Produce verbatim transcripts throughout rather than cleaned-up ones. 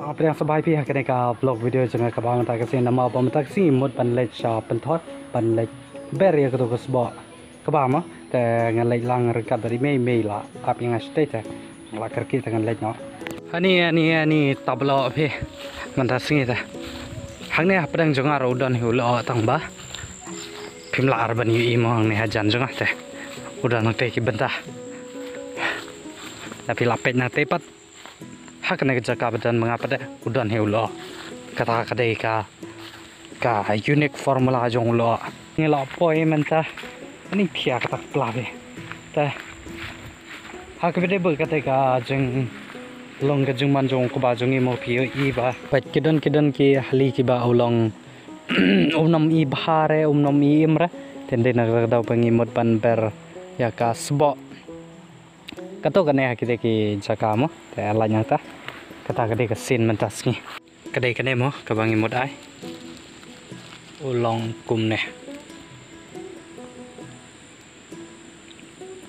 Pdiang sngewbha ïa phi ha kane ka vlog video jong nga kaba mynta ka sngi, namar ba mynta ka sngi mut ban leit sha Pynthor ban leit ber ïa kato ka sboh kaba mo, te ngan leit lang ryngkat bad i mei, i mei la ap ïa nga shatei te nga la kyrkieh te ngan leit noh. Ani ani ani tablo phi mynta sngi te. Hangne hapdeng jong nga ruh u don hi u lyoh tang ba phim lah ar ban ïohi mo, hangne hajan jong nga te u don hangtei ki bynta. Da phi la peit nangtei pat ha kane ka jaka ba don ma nga pat de u don hi u lyoh. Kata ka dei ka ka unique formula jong u lyoh. Ngi la poi mynta. Ani phia kata ka pla phi. Te ha kaba dei ba kata ka jinglong ka jingman jong u kba jong ngi mo phi ïohi ba. Peit ki don ki don ki hali kiba u long um nym i bha re, um nym i im re. Te dei na kata ka daw ba ngi mut ban ber ïa ka sboh. Kato kane ha kite ki jaka mo. Te lait nangta. Kata ka dei ka scene mynta sngi. Ka dei kane mo kaba ngi mut ai. U long kumne.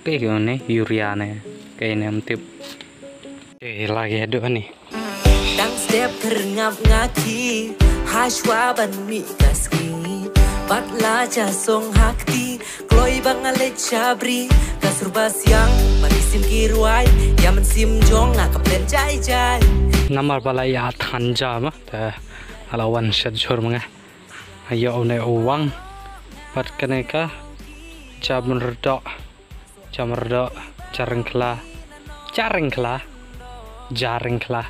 Kaei kane, urea ne, kaei ne ym tip. Eh, lagi haduh ni. Dang step pyrngap nga ki, hashwa ban mih ka ski. Bat la ja song hakti, kloi ba nga leit shabri. Ka surba siang, ba isim ki ruai, ya men sim jong nga ka plen jai jai. Namar ba la ïa than ja ma, ta ala wan shat jhur ma nga. Ayo une u wang. Bat kane ka, ja men rdo. Jamrdo, Jarengkla, Jarengkla, Jarengkla.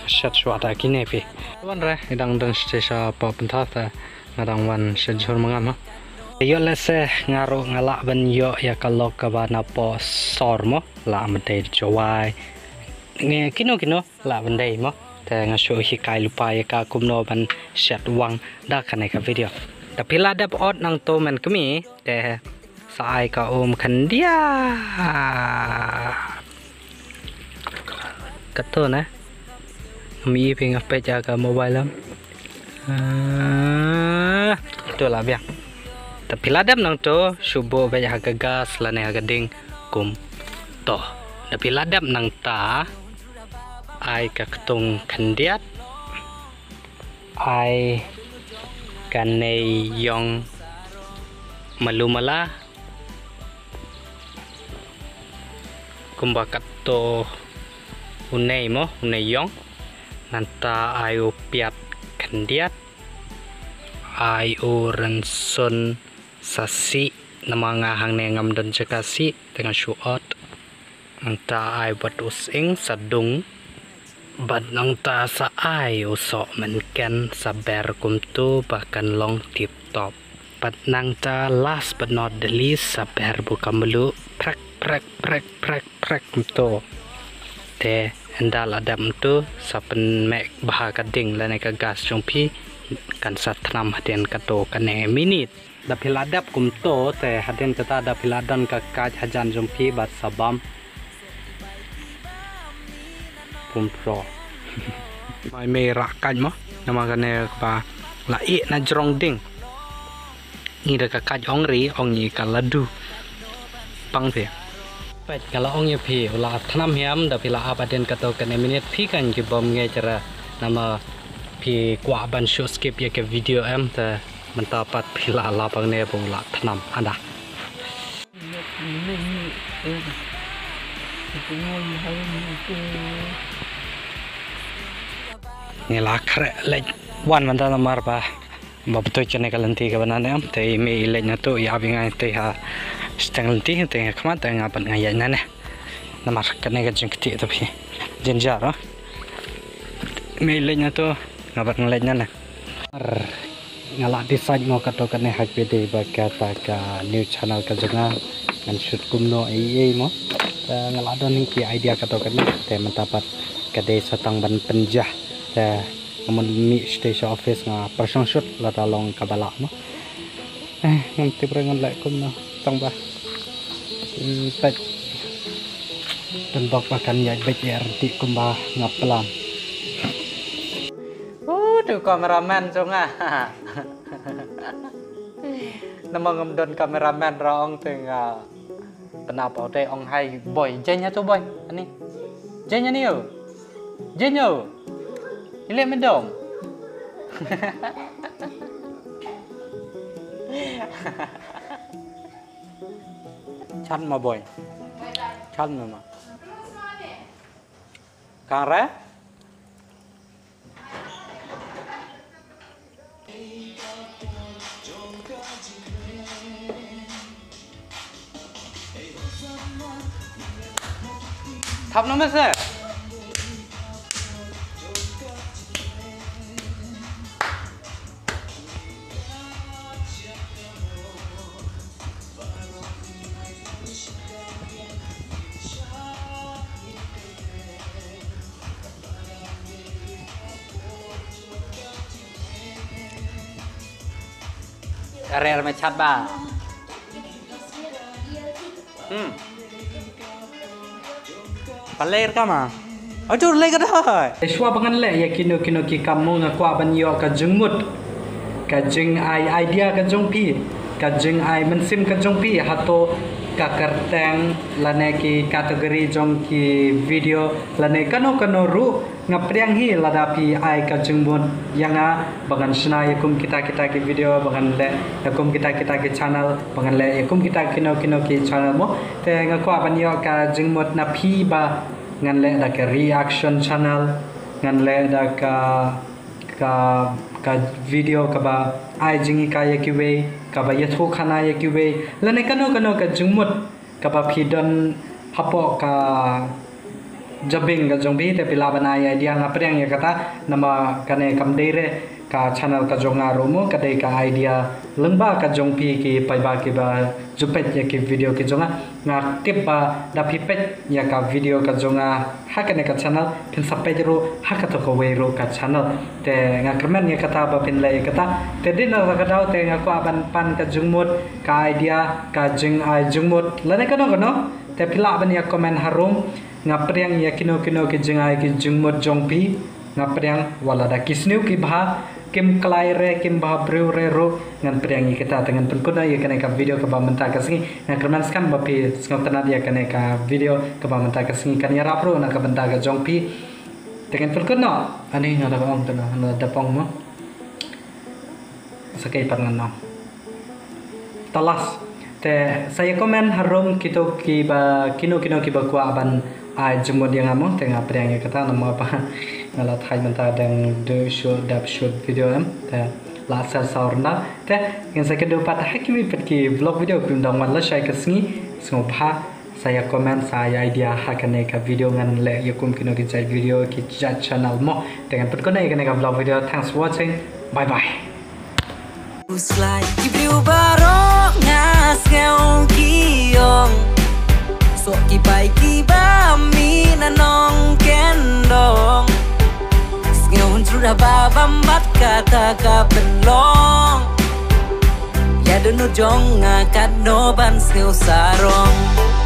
Shat shwa da kine phi. Wan re, i dang dang shisha pa pynta ta, nga dang wan sha jhur ma nga ma. Ïoh lehse nga ruh nga lah ban ïoh ïa ka lok kaba na po sor mo, lah ban dei jowai. Nge kino kino lah ban dei mo. Te nga shu hikai lypa ïa ka kumno ban shet wang da kane ka video. Da phi la dep ot nangto men kmie, te sa ai ka um khyndiat. Kato na. Ngam i phi nga peit ïa ka mobile lam. Ah, to la biang. Da phi la dep nangto, shu buh beit ha ka gas lane ha ka ding kumto. Da phi la dep nangta, ai ka ktung khyndiat. Ai kane ïong malu mala. Kumba kato une mo, une ïong. Nangta ai u piat khyndiat. Ai u rynsun sa sih, namar nga hangne ngam don jaka sih, te nga shu ot. Nangta ai bad u sying sa dung. Bad nangta sa ai u soh mynken sa ber kumto ba kan long tip top. Bad nangta last but not the least sa ber bad ka mluh prek prek prek prek prek kumto. Te ynda la dep kumto sa pynmih bha ka ding lane ka gas jong phi kan sa thnam hadien kato kane minit. Da phi la dep kumto te hadien kata da phi la don ka kait hajan jong phi bad sa bam. Kumto. Mai mei rah kait mo. Namar kane ba la ïeh na jrong ding. Ngi da ka kait ong ri ong ngi ka ladu. Pang phi. Peit nga la ong ïa phi u la thnam hiam da phi la ap hadien kato kane minit phi kan ki bym ngeit ra namar phi kwah ban shu skip ïa ka video em te mynta pat phi la lap hangne ba u la thnam handa. Ngi la khreh leit wan mynta namar ba Ba betul kane ka lynti kaba nane am te i mei i leit na tu i ap ïa nga te ha shiteng lynti te ha khmat te nga pat nga ïaid nane. Namar kane ka jingkti tu phi. Jynjar ha. Mei i leit na tu nga pat nga leit nane. Ar nga la decide mo kato kane ha kbe dei ba kata ka new channel ka jong nga ngan shoot kumno ei ei mo. Te nga la don hi ki idea kato kane te mynta pat ka dei sa tang ban pynjah te Nga mut mih shatei sha office nga pyrshang shoot lada long kaba lah mo. Eh, ngam tip re ngan leh kumno tang ba. Hmm, peit. Don bok ba kan ïaid beit ïa rynti kumba nga plan. Uh, tu cameraman jong nga. Namar ngam don cameraman ra ong te nga. Pynap au te ong hai boy. Jeng ha tu boy. Ani. Jeng ani yo. Jeng yo. Ile medom. Chan ma boy. Chan ma ma. Kang re? Thap no mese. Karer me chat ba. Hmm. Paler kama. Ajur le ka dai. Shuwa ba ngan leh ïa kino kino ki kam mo nga kwah ban ïoh ka jingmut, ka jingai idea ka jong phi, ka jingai mynsiem ka jong phi, hato ka kyrteng lane ki category jong ki video lane kano kano ruh. Nga pdiang hi lada phi ai ka jingmut ïa nga ba ngan shna ïa kum kita kita ki video, ba ngan leh ïa kum kita kita ki channel, ba ngan leh ïa kum kita kino kino ki channel mo. Te nga kwah ban ïoh ka jingmut na phi ba ngan leh da ka reaction channel, ngan leh da ka, ka, ka video kaba ai jinghikai ïa kiwei, kaba ïathuh khana ïa kiwei, lane kano kano ka jingmut kaba phi don hapoh ka jabieng ka jong phi, te phi lah ban ai idea. Nga pdiang ïa kata namar kane kam dei re ka channel ka jong nga ruh mo, ka dei ka idea lyngba ka jong phi ki paidbah kiba ju peit ïa ki video ki jong nga. Nga tip ba da phi peit ïa ka video ka jong nga ha kane ka channel, phin sa peit ruh ha kato kawei ruh ka channel. Te nga kyrmen ïa kata ba phin leh ïa kata. Te dei na kata ka daw te nga kwah ban pan ka jingmut, ka idea, ka jingai jingmut lane kano kano. Te phi lah ban ïa comment harum. Nga pdiang ïa kino kino ki jingai ki jingmut jong phi. Nga pdiang, wat lada ki sniew ki bha, kim klai re, kim bha briew re ruh, ngan pdiang ïa kita. Te ngan pynkut noh ïa kane ka video kaba mynta ka sngi. Nga kyrmen skhem ba phi sngewtynnad ïa kane ka video kaba mynta ka sngi, kan ïarap ruh na ka bynta ka jong phi. Te ngan pynkut noh. Ani nga da ong te na, nga da pong mo. Sa kai pat ngan ong. Talas. Te sa ïa comment harum kito kiba, kino kino kiba kwah ban ai jingmut ïa nga mo. Te nga pdiang ïa kata namar ba nga la thait mynta dang dep shoot, dep shoot video em. Te la sel saur na. Te ngin sa kynduh pat ha kiwei pat ki vlog video, kum dang wan lashai ka sngi. Sngewbha sa ïa comment, sa ïa idea ha kane ka video, ngan leh ïa kum kino ki jait video, ki jait channel mo. Te ngan pynkut noh ïa kane ka vlog video. Thanks for watching. Bye bye. Uslai ki briew baroh nga sngew ki ong, soh ki bai kiba mih na nongkyndong. Sngew hynriew da ba bam bad kata ka pynlong. Ïa dohnud jong nga katno ban sngew sarong.